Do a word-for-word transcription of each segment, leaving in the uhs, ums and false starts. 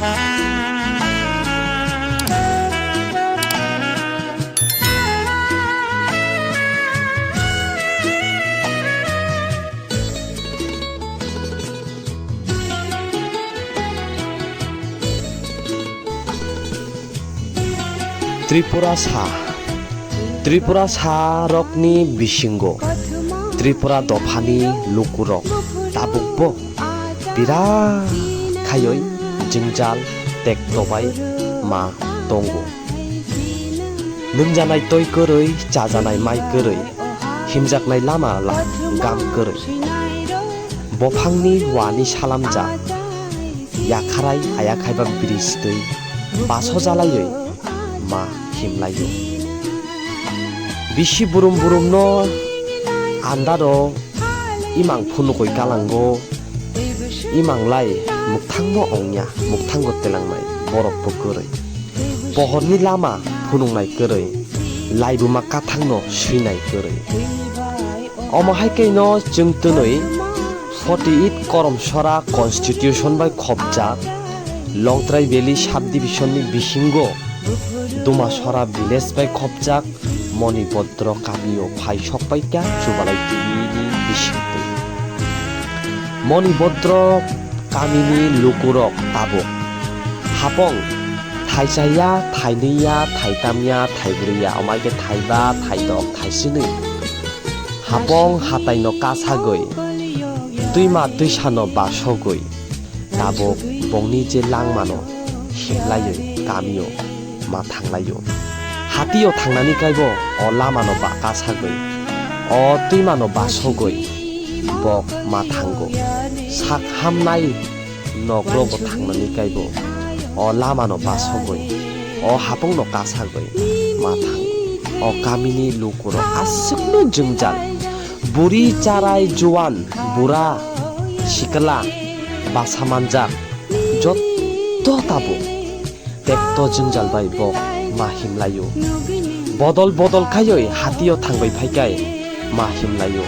Tripura sa, Tripura sa rokni bisingo Tripura dophani lukurok tabukbo birat khayoi jwngjal tekto bai ma tongo. Nungjanai twi kwrwi, chajanai mai kwrwi, himjaknai lama la gam kwrwi. Bophangni wani salamjak, yakharai ayakhaiba bridge twi baso jalaiwi ma himlaio. Bisi burum burumno andaro imang phunukwi kalango, imang lai mukthangbo ongya, mukthango telangnai borokbo kwrwi. Pohorni lama phunuknai kwrwi, laibuma kathangno swinai kwrwi. Omo hai khe no chwng twnwi forty eight Koromsora Constitution bai khopjak Longtrai Valley Subdivision ni bisingo Dumasora village bai khopjak Monibodro kamio phai sokpaikha Chubalai T V ni bisingtwi. Monibodro kamini lukurok tabuk hapong thaisa ya, thainwi ya, thaitam ya, thaibrwi ya, omo hai khe thaiba, thaidok, thaisini. Hapong hataino kasagwi, twima twisano basogwi, tabuk bongni je langmano himlaiwi kamio ma thanglaio. Hatio thangnani kaibo o lamano ba kasagwi, o twimano basogwi bok ma thango. Sak hamnai nogrogo thangnani kaibo o lamano basogwi, o hapongno kasagwi ma thango. O kamini lukurok aswkno jwngjal. Buri charai juan, bura, sikla, basa manjak, jotto tabuk tekto jwngjal bai bok ma himlaio. Bodol bodol khaioi hatio thangbai phaikai ma himlaio.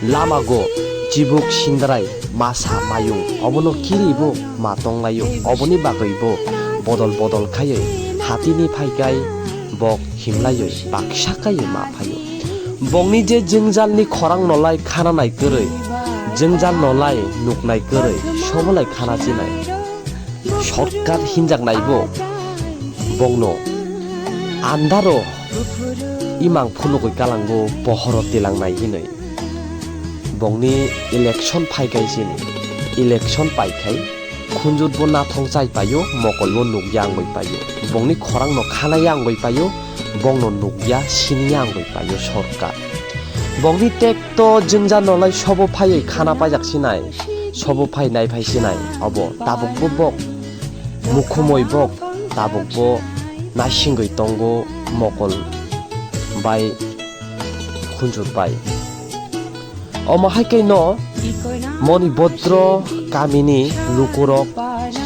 Lamago chibuk sindrai masa mayung obono kiribo ma tonglaio. Oboni bagwibo bodol bodol khaioi hatini phaikai bok himlaioi baksa kaioi ma phaio. Bongni je jwngjalni khorang nolai khananai kwrwi, jwngjal nolai nuknai kwrwi, sobolai khana chinai. Shortcut hinjaknaibo bongno andaro imang phunugwi kalango pohoro tilangnai hinwi. Bongni election phaikai chini, election paikhai khunjurbo nathong chai paio, mokolbo nukya wngwi paio. Bongni khorangno khana ya wngwi paio, bongno nukya sini ya wngwi paio sorkar. Bongni tekto jwngjal nolai sobo phaiwi khana paijak sinai, sobo phai nai phai sinai, obo tabukbo bok mukhumoi bok tabukbo naisingwi tongo mokol bai khunjur bai. Omo hai khe no Monibodro kamini lukurok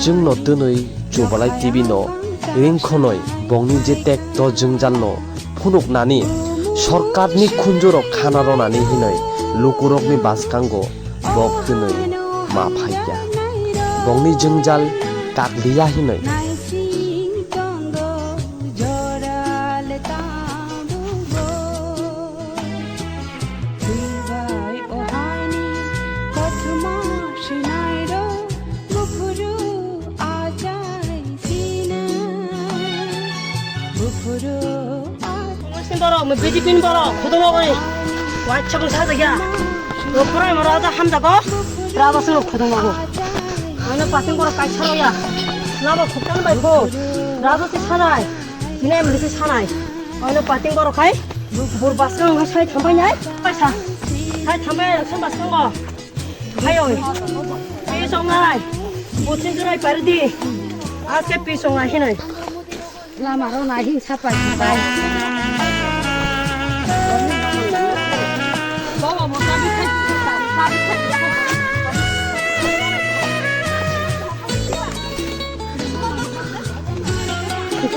chwngno twnwi Chubalai T V no ringkhonoi bongni je tekto jwngjalno phunuknani sorkarni khunjurok khana ronani hinoi lukurokni bwskango bok twnwi ma phaikya. Bongni jwngjal kakliya hinoi. Twi bai o haini kothoma swinairok buphuru achai sina. Buphuru achai. Congress ni borok, B J P ni borok, khuduma gori. Waisa bwsa jakya. Rok pura imo raja hamjago. Raja sung khuduma go. Ano pating borok kaisa roya. Labo khuktan bai kho. Raja se sanai. Bini M L A se sanai. Ano pating borok hai. Bur baskang hai sai thambai nai. Paisa. Hai thambai election baskang go. Hai oi. Pi song nai. Buchin jurai pari di. Aske pi song nai hinai. Lama ro nai hin sapai sapai.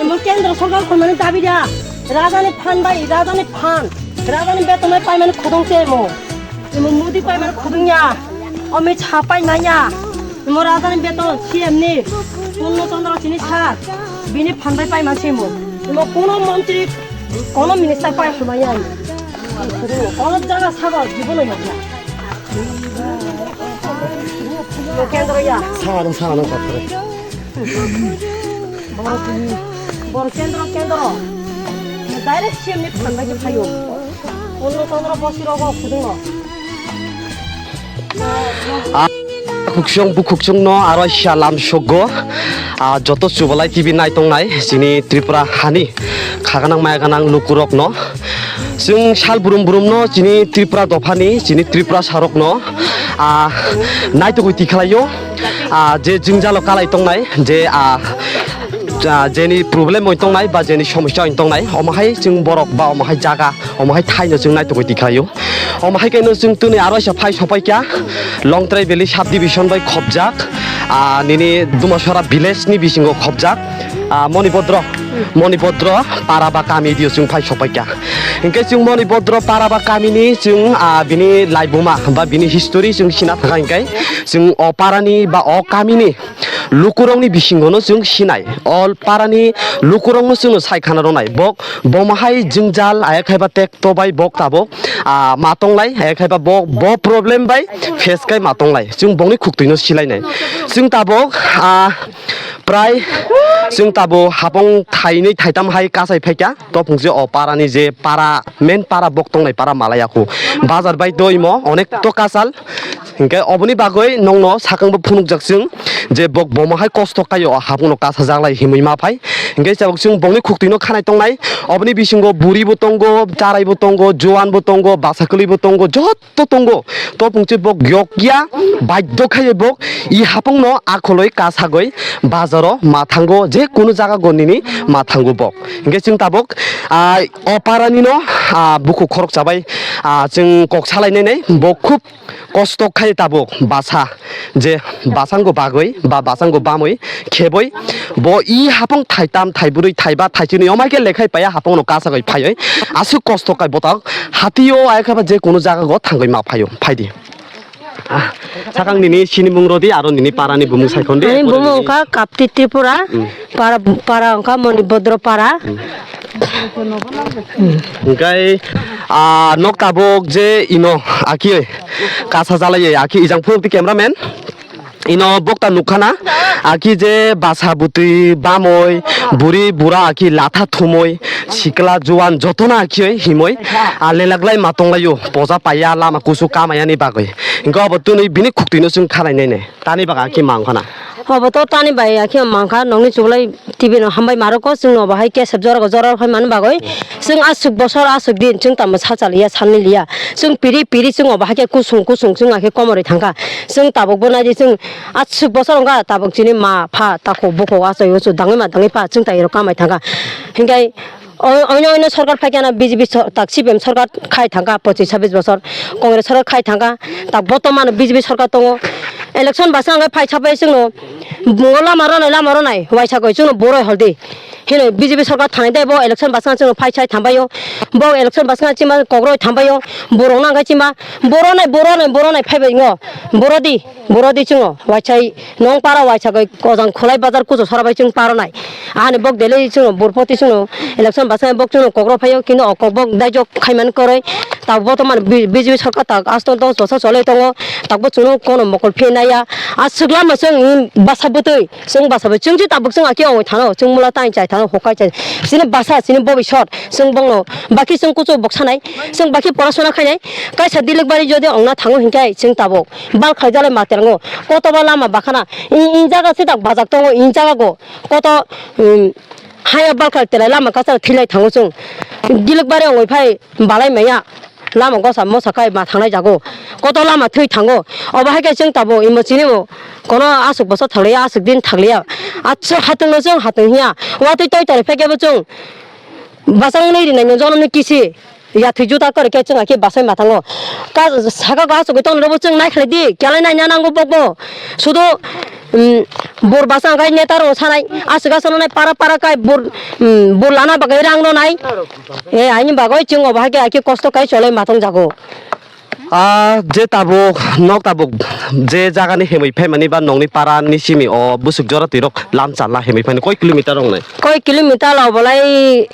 Emo kendro sorkar khormani dabi da. Rajani phan bai, rajani phan. Rajani beton bai paimani khudung se emo. Emo Modi paimani khudung ya. Amit Shah pai nai ya. Mo rajani beton, C M ni, Purno Chandra chini sir, bini phan bai pai manse mo. Mo kono montri, kono minister pai hwnmaya. Kono jaga sago, jibono yokya. Mo kendro ya. Saga dong, saga dong, kotor. Bor, bor kendro, kendro. Direct C M ni phan bai phayo. Purno Chandra bosi rogo khudungo. Ah, khuksong bukhuk chwngno aro salam sokgo. Ah, joto Chubalai T V naitongnai chini Tripura hani khaganang mayaganang lukurokno. Chwng sal brum brumno chini Tripura dophani, chini Tripura sarokno, ah, naitugwi tikhlaio. Ah, je jwngjalo kalai tongnai, je, ah, ah, jeni problem oi tongnai ba jeni somosya oi tongnai, omo hai chwng borok ba omo hai jaga, omo hai thaino chwng naitugwi tikhlaio. Omo hai khe no chwng tini aro kaisa phai sopai kha, Longtrai Valley sub division bai khopjak, ah, nini Dumasora village ni bisingo khopjak, ah, Monibodro, Monibodro para ba kami dio chwng phai sopai kha. Hinkhe chwng Monibodro para ba kami ni chwng, ah, bini laibuma ba bini history chwng sina thangkha hinkhe chwng o para ni ba o kami ni lukurokni bisingono chwng sinai. O parani lukurokno chwngno sai khana rwnai. Bok bomo hai jwngjal, aya khaiba tekto bai bok tabok, ah, ma tonglai, aya khaiba bo, bo problem bai face khai ma tonglai. Chwng bokni khuktwino silainai. Chwng tabok, ah, prai chwng tabok hapong thainwi thaitam hai kasai phaikha. Topung je o parani je para, main para bok tongnai para malai aku. Bazar bai doi mo onek to kasal. Hinkhe oboni bagwi nongno sakangbo phunukjak chwng je bok bomo hai kosto khaio, o hapungno kasajaklai himwi ma phai. Hinkhe chabok chwng bokni khuktwino khanai tongnai. Oboni bisingo buribo tongo, charaibo tongo, juanbo tongo, basa kwlwibo tongo, jotto tongo. Topung chwng bok yokya, baidho khaiye bok i hapungno akholoi kasagwi bazaro ma thango, je kunu jaga go nini ma thango bok. Hinkhe chwng tabok, ah, o paranino, ah, bukhuk khoroksa bai, ah, chwng kok salainai nai, bok khub kosto khai tabuk basa, je basanggo bagwi ba basanggo bamwi kheboi bo i hapung thaitam, thaibrwi, thaiba, thaichinwi omai khe lekhai paiya hapungno kasagwi phaiwi aswk kosto khai botak hatio ayakhe ba je kunu jaga go thangwi ma phaio, phaidi. Ah, sakang nini sinimung rodi aro nini parani bumung saikhon di. Ani bumung wngkha Kapti Tripura, hmm, para, para wngkha Monibodro para. Hmm. Hwnkhe, ah, nok tabuk je ino aki kasa jalaiye, aki ijang phunuk di cameraman. Ino bokta nukhana, aki je basa bwtwi bamoi, buri bura aki latha thumoi, sikla juan jotono aki himoi, ah, lelaklai ma tonglaio, poja paiya lama kusu kamayani bagwi. Hwnkhe obo twnwi bini khuktwino chwng khalainai nai. Tani bagwi aki mangkhana. Obo to tani bai aki mangkha, nokni chuklai T V no hambai ma rwkho, chwngno bo hai kesep jora go jora rw phai mani bagwi. Chwng aswk bosor, aswk din, chwng tamo sa cha liya, sanni liya. Chwng piri, piri, chwng obo hai khe kusung, kusung, chwng hai khe komorwi thangkha. Chwng tabuk bo nai di, chwng aswk bosor wngkha, tabuk chini ma, pha, takhuk, bukhuk, achai, uchuk, dangwi ma, dangwi pha, chwng tai rok kamai thangkha. Hinkhe o-, oino, oino sorkar phai khe ano B J P so-, tak C P M sorkar khai thangkha, pochis sabis bosor, Congress sorkar khai thangkha, tak botomano B J P sorkar tongo. Election bwskango phai sabai chwngno, bungo lama rwnai, lama rwnai, waisa koi chwngno boroi hol di. Hino B J P sorkar thanai de bo election bwskango chwngno phai sai thambaio. Bo election bwskango chima kokroi thambaio. Borok nang kai chima. Boronai, boronai, boronai phaibai ngo. Borodi, borodi chwngno. Waisai nong para waisa koi ojang khulai bazar kuchu sora bai chwng paronai. Ani bok dele chwngno burpoti chwngno election bwskango bok chwngno kokro phaio. Kintu o kok bok daijok khaiman koroi. Tak botoman B-, B J P sorkar tak asto dos bosor choloi tongo. Takbo chwngno kono mokol phinaya. Aswk lama chwng basa bwtwi. Chwng basa bai chwng je tabuk chwng aki ongoi thano, chwng mula tai chai thano, hokai chai. Chini basa, chini bobisot, chwng bongno, baki chwng kuchuk boksanai, chwng baki porasona khainai, kaisa dilik bari jodi ongna thango hinkhe chwng tabuk bal khlai jalai ma terango, kotoba lama bakhana, i, i jaga se tak bajak tongo, i jaga go, koto, um, haya bal khlai telai lama kasa thilai thango chwng. Dilik bari ongoi phai balai maya. Lama gosa mosa khai ma thangnai jago. Koto lama thwi thango. Obo hai khe chwng tabuk imo chini bo kono aswk bosor thakliya, aswk din thakliya. Aswk hatungno chwng hatung hiya. Watwi toi toni phekebo chwng. Bachang nwi rinai no jonom ni kisi. Ya thwi juta kori khe chwng akhe bachai ma thango. Ka saka go aswk tong robo chwng nai khlai di. Kelai nai na nango bokbo. Sudo, um, bor basa khai neta rok sanai. Aswk aswk nai para para khai bor, um, bor lana bagwi rang no nai. E, aini bagwi chwng obo hai khe, hai khe kosto khai cholai ma tong jago. Ah, je tabuk, nok tabuk, je jagani himwi phaimani ba nokni para ni simi o busuk jora twirok lam chala himwi phaini koi kilometer wngnai? Koi kilometer obolai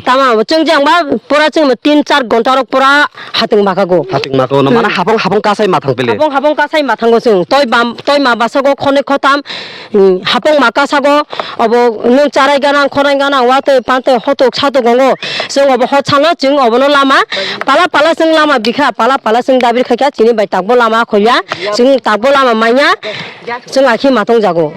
tama bo chwng jang ba pura chwng tin char gonta rok pura hating bakago. Hating bakago no, mane Hmm. hapong, hapong kasai mathang pele? Hapong, hapong kasai mathango chwng. Toi bam, toi ma basago khonwi khotam, Hmm, hapong ma kasago, obo nwng charai ganang, khorai ganang, watwi pantwi hotok satok wngo. Chwng obo hot sano, chwng obono lama, pala pala chwng lama bikha, pala pala chwng dabi khaikha, chini bai takbo lama khoiya, chwng takbo lama manya, chwng akhi matong jago.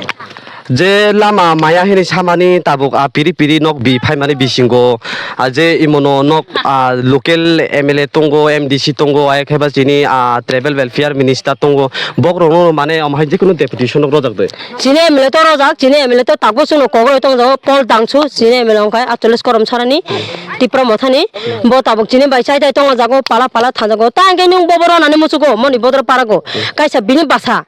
Je lama maya hini samani tabuk a piri piri nok bi phaimani bisingo, a je imono nok, a local M L A tongo, M D C tongo, ayakhe ba chini a tribal welfare minister tongo, bokrokno mane omo hai jekunu deputation rok rojak de. Chini M L A to rojak, chini M L A to takbo chwngno kok rwi tongjago, Paul Dangsu, chini M L A wngkha Acholish Korom Sarani, Tipra Mothani, bo tabuk chini bai chai tai tongjago, pala pala thanjago. Ta hwnkhe nwng bobo ronani muchugo, moni bodro parago, kaisa bini basa.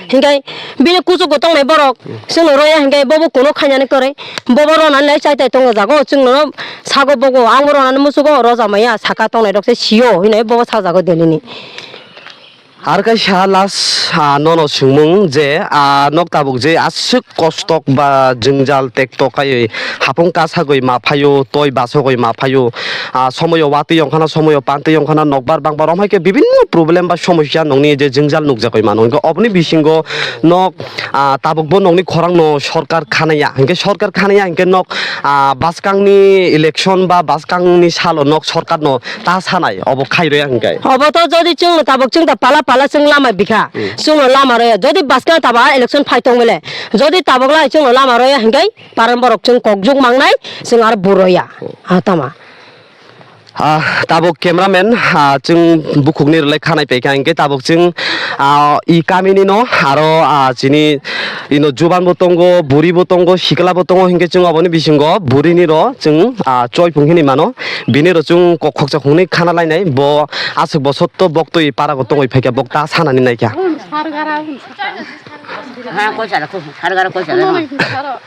Hwnkhe bini kuchugo tongnai borok, chwngno roya hwnkhe bobo kuno khainani kwrwi, bobo ronani lai chai tai tongjago, chwngno sago bogo, angbo ronani muchugo, roja maya saka tongnai rok se sio, hinwi bobo sajago Delhi ni. Ar kaisa last, ah, nono swngmung je, ah, nok tabuk je aswk kostok ba jwngjal tekto kaiwi hapung kasagwi ma phaio, toi basogwi ma phaio, ah, somoyo watwi ongkhana, somoyo pantwi ongkhana, nokbar bangbar romhai khe bibinno problem ba somosya nokni je jwngjal nukjagwi mano. Hwnkhe oboni bisingo nok, ah, tabukbo nokni khorangno sorkar khanaya. Hwnkhe sorkar khanaya hwnkhe nok, ah, bwskangni election ba bwskangni salo nok sorkarno ta sanai, obo khairwi ang hwnkhe. Obo to jodi chwng tabuk chwng ta pala pala chwng lama bikha. Hmm. Chwngno lama rwya. Jodi bwskang taba election phai tong bele, jodi tabuk lai chwngno lama rwya hwnkhe paran borok chwng kokjuk mangnai, chwng aro buro ya. Hmm. Ha tama. Ah, tabuk cameraman, ah, chwng bukhukni rwlai khanai paikha hwnkhe tabuk chwng, ah, i kamini no aro, ah, chini ino juban bo tongo, buri bo tongo, sikla bo tongo, hwnkhe chwng oboni bisingo burini ro chwng, ah, choiphung hinwi mano. Bini ro chwng kok khoksa khungnwi khana lainai, bo aswk bosor to bok twi para go tongwi phaikha, bok ta sanani naikha. Ha, koisa la, ko, har gara koisa la.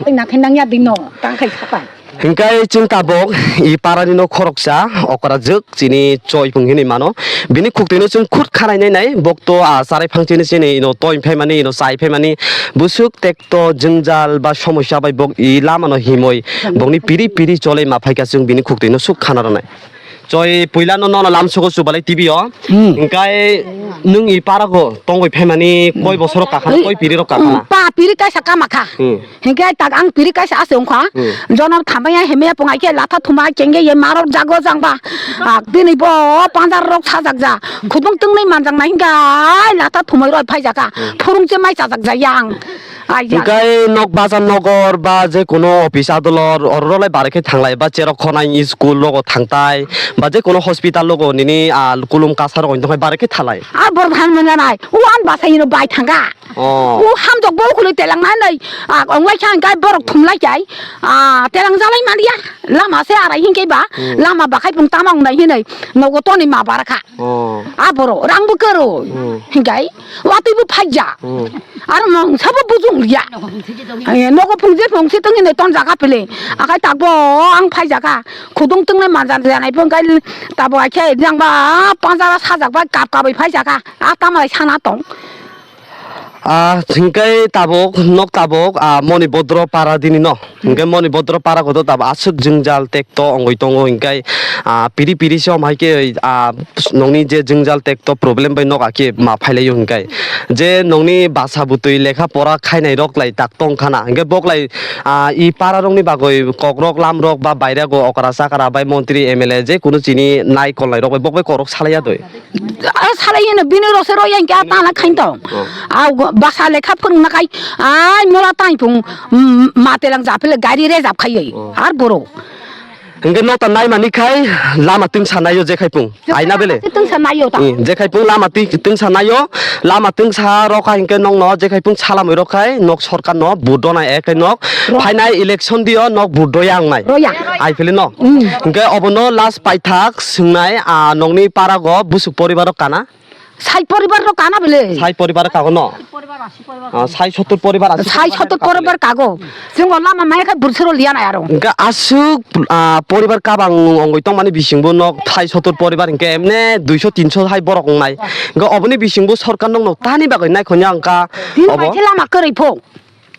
Nakhai nangya dino, tangkhai sapai. Hingkai chwng tabok i parani no khoroksa okra jwk chini choiphung hinwi mano. Bini khuktwino chwng khut khanai nai nai, bok to a charai phang chini chini ino toi phaimani, ino chai phaimani, busuk tekto jwngjal ba somosya bai bok i lamano himwi bokni piri piri cholwi ma phaikha chwng bini khuktwino suk khana rwnai. Choi puila no nono lamsogo chubalai T V o. Hmm. Hingkai nwng i para go tongoi phaimani koi bosoro kakhana, koi piri rok kakhana. Hmm, pa piri kaisa kamakha. Hmm. Hingke tak ang piri kaisa ase wngkha. Hmm. Jonom thamaya hemaya pungai ke latha thuma chengge ye marok jago jangba. Ak bini bo panjar rok sajak ja. Khudung tungnai manjak nai hingke ai latha thumai roi phai jaka. Hmm. Phurung che mai chajak ja yang. Ai ja. Hingke nok bazar nogor ba je kono office adolor ororo lai bare khe thanglai ba cherok khonai school logo thangtai ba je kono hospital logo nini a kulum kasar oi tongkhai bare khe thalai. Ar bor bhan manjanai. Uan basa ino bai thanga. Oh. U hamjok bo khului telang nai nai. A, onglai kha hingkai borok thumlai kai. A, telang jalai maliya. Lama se arai hingke ba. Hmm. Lama bakhai pung tama ongnai hinai. Nogo toni ma barakha. Oh. A boro rang bo karo. Hmm. Hingkai watui bo phaija. Hmm. Aro mong sabo bujung liya. Ai, nogo phung je phung se tong hinai ton jaga pele. Akai tak bo ang phai jaga. Khudung tungnai manjan janai phung kai tabo akhai jang ba panjara sajak ba kap kabai phai jaga. A tamai sana tong. Ah, hingkai tabok, nok tabok, ah, moni bodro para dini no. Hingkai moni bodro para koto tabok aswk jwngjal tekto ongoi tongo hingkai, ah, piri piri se om hai ke, ah, nongni je jwngjal tekto problem bai nok ake ma phailaio hingkai. Je nongni basa butui lekha pora khainai rok lai tak tong khana. Hingke bok lai, ah, i para rokni bagoi kok rok lam rok ba bairago okra chakra bai montri M L A je kunu chini nai kolnai rok bai bok bai kok rok salaiya doi. A salai hino bini rose roi yang kya tana khain tong. Oh. A basa lekha phung na kai. Ai mola tai phung, mm, matelang japile gari re jap khai. Oh. Ar boro. Hingke no ta nai mani khai lama tungsa naio je khai phung. Aina bele. Tungsa naio ta. Hmm, je khai phung lama ti-, tungsa naio, lama tungsa rok khai hingke nong no je khai phung salamoi rok khai nok sorkar no vote dona e khai nok. Ro- Phainai election dio nok vote doya ang nai. Roya. Ai phili no. Hmm. Hingke obono last paithak swngnai, a, nongni para go busuk poribar rok kana? Sai poribar rok kana bele. Sai poribar kago no? Ah, sai sottur poribar, asi Sai sottur poribar kago. Chwng o lama maya khe bursuro liya nai aro. Hingke aswk, ah, poribar kabang wngwi tongmani bisingbo nok sai sottur poribar hingke emne duiso tinso hai borok wngnai. Hingke oboni bisingbo sorkar nokno tani bagwi naikhonya wngkha. Tin obo paise lama kwrwi pho.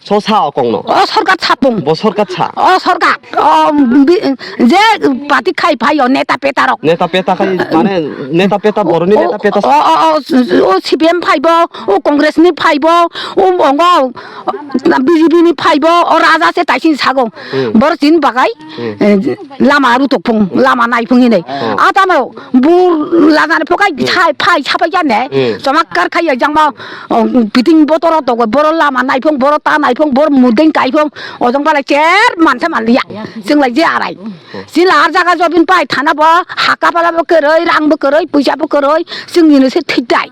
So sa o kongno. O sorkar sapung. Bo sorkar sa. O sorkar. O bi-, je party khai phai o neta peta rok. Neta peta khai mane neta peta boroni neta peta. O, o, o, o C P M phai bo, o Congress ni phai bo, o ongo B J P ni phai bo, o raja se taising sago. Hmm. Bor chin bagai. Hmm. Eh, lama rutok phung, lama nai phung hinai. Hmm. Atano bur lajani phokai Hmm. sai phai sapai jane. Hmm. Chomakkar khai jangma, oh, piting botoro to boro lama nai phung, boro ta nai phung, bor mudeng kai phung. Ojong pala cher mansa manliya. Sing lai je arai. Sila ar jaga jobin pai thana bo, haka pala bo keroi, rang bo keroi, puisa bo keroi. Sing ni se thik dai.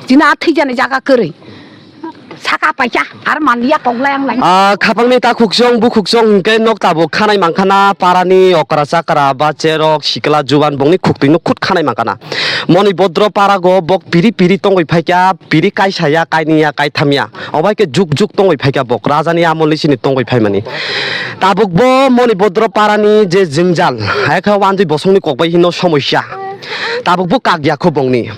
Sina thik jani jaga keroi. Saka paisa, ar manliya kok layang lang. Ah, khapangni ta khuksong, bu khuksong hingke nok tabuk khanai mangkhana, parani okra chakra, ba cherok, sikla, juban, bongni khuktwino khut khanai mangkhana. Moni bodro parago bok piri piri tongwi phaikya, piri kaisa ya, kaini ya, kaitham ya. Obo hai khe juk juk tongwi phaikya bok, rajani amolni sini tongwi phaimani. Tabuk bo moni bodro parani je jwngjal, hai khe wanjwi bosongni kok bai hino somosya. Tabuk bo kak ya kho bongni.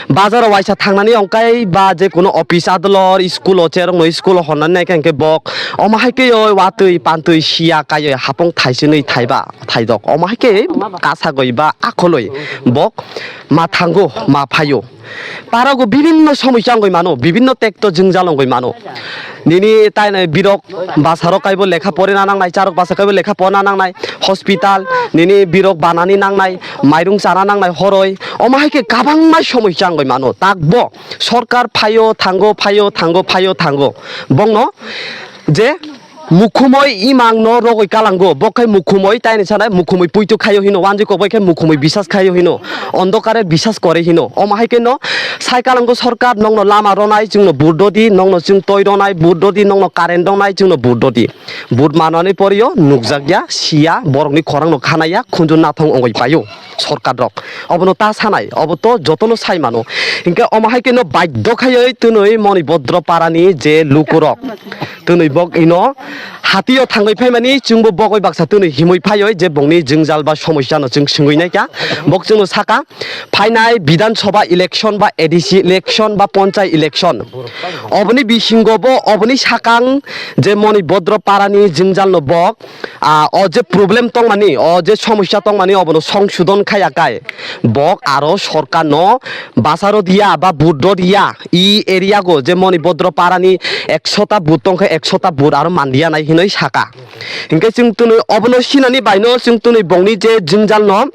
Bazaro waisa thangnani ongkai ba je kuno office adolor, school o cherokno school o honnani naikha hingke bok. Omo hai khe oi watwi pantwi siya kaioi hapong thaisinwi thaiba thaidok. Omo hai khe kasagoi ba akholoi bok ma thango ma phaio. Parago bibinno somosya wngoi mano, bibinno tekto jwngjal wngoi mano. Nini tainai birok basarok kaibo lekha porina nangnai, charok basa kaibo lekha porina nangnai, hospital, nini birok banani nangnai, mairung chana nangnai horoi, omo hai khe kabangma somosya wngoi mano. Takbo sorkar phaio thango, phaio thango, phaio thango. Bongno je mukhumoi imangno rogoi kalango, bo khai mukhumoi taini sanai mukhumoi puitu khaio hino, wanjwi kokbai khe mukhumoi bisas khaio hino, ondokare bisas kore hino. Omo hai khe no sai kalango sorkar nokno lama ronai, chwngno vote dodi, nokno chwng toi ronai, vote dodi, nokno current ronai, chwngno vote dodi. Vote manani porio nukjakya, siya, borokni khorangno khanaya, khunju nathong ongoi paio sorkar rok. Obono ta sanai, obo to jotono sai mano. Hinkhe omo hai khe no baidho khaioi twnwi moni bodro parani je lukurok. Twnwi bok ino hatio thangwi phaimani chwngbo bogoi baksa twnwi himwi phaioi je bongni jwngjal ba somosya no chwng swngwi naikha. Bok chwngno saka phainai Bidhan Sabha election ba A D C election ba Ponchai election. Oboni bisingo bo oboni sakang je moni bodro parani jwngjal no bok, ah, o je problem tongmani, o je somosya tongmani obono songsodon khaya kai. Bok aro sorkar no basaro diya ba vote do diya. I area go je moni bodro parani ekshota vote tongkhe ekshota vote aro mandiya nai hinoi saka. Hinkhe chwng twnwi obono sinani baino chwng twnwi bongni je jwngjal no,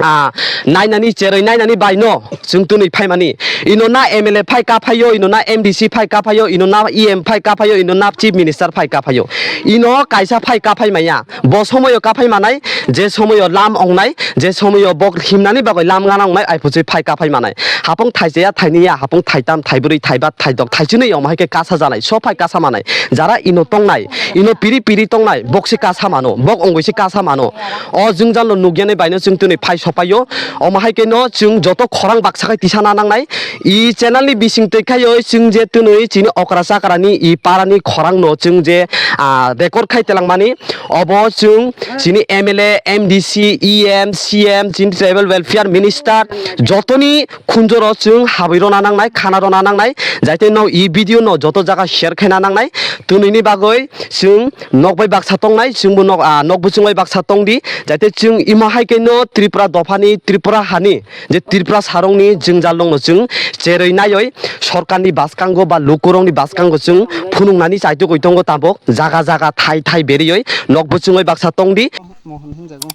ah, nainani cheroi nainani baino chwng twnwi phaimani. Ino na M L A phai ka phaio, ino na M D C phai ka phaio, ino na E M phai ka phaio, ino na Chief Minister phai ka phaio. Ino kaisa phai ka phai maya. Bo somoyo kaphai manai, je somoyo lam ongnai, je somoyo bok himnani bagwi lam gana ongnai, aiphuchwi phai kaphai manai. Hapong thaichaya, thainiya, hapong thaitam, thaibrwi, thaiba, thaidok, thaichinwi omo hai khe kasa janai, so phai kasa manai. Jara ino tongnai, ino piri piri tongnai, bok se kasa mano, bok ongwi se kasa mano. O jwngjal no nukyanai baino chwng twnwi phai sopaio. Omo hai khe no chwng joto khorang baksa khai tisana nangnai. I channel ni bising twi khaio chwng je twnwi chini okra chakra ni i para ni khorang no chwng je, ah, record khai telangmani. Obo chwng chini M L A, M D C, E M, C M, chini tribal welfare minister, jotoni khunjoro chwng habwi rwna nangnai, khana rwna nangnai, jaite no i video no joto jaga share khaina nangnai. Twnwini bagwi chwng nok bai baksa tongnai, chwngbo nok, ah, nok buchung bai baksa tongdi, jaite chwng imo hai khe no Tripura dophani, Tripura hani je Tripura sarongni jwngjal rokno chwng cherwi naiwi sorkarni bwskango ba lukurokni bwskango chwng phunuknani chaitugwi tongo tabuk jaga jaga thai thai beriwi nok buchungwi baksa tongdi. Mohon hinjago.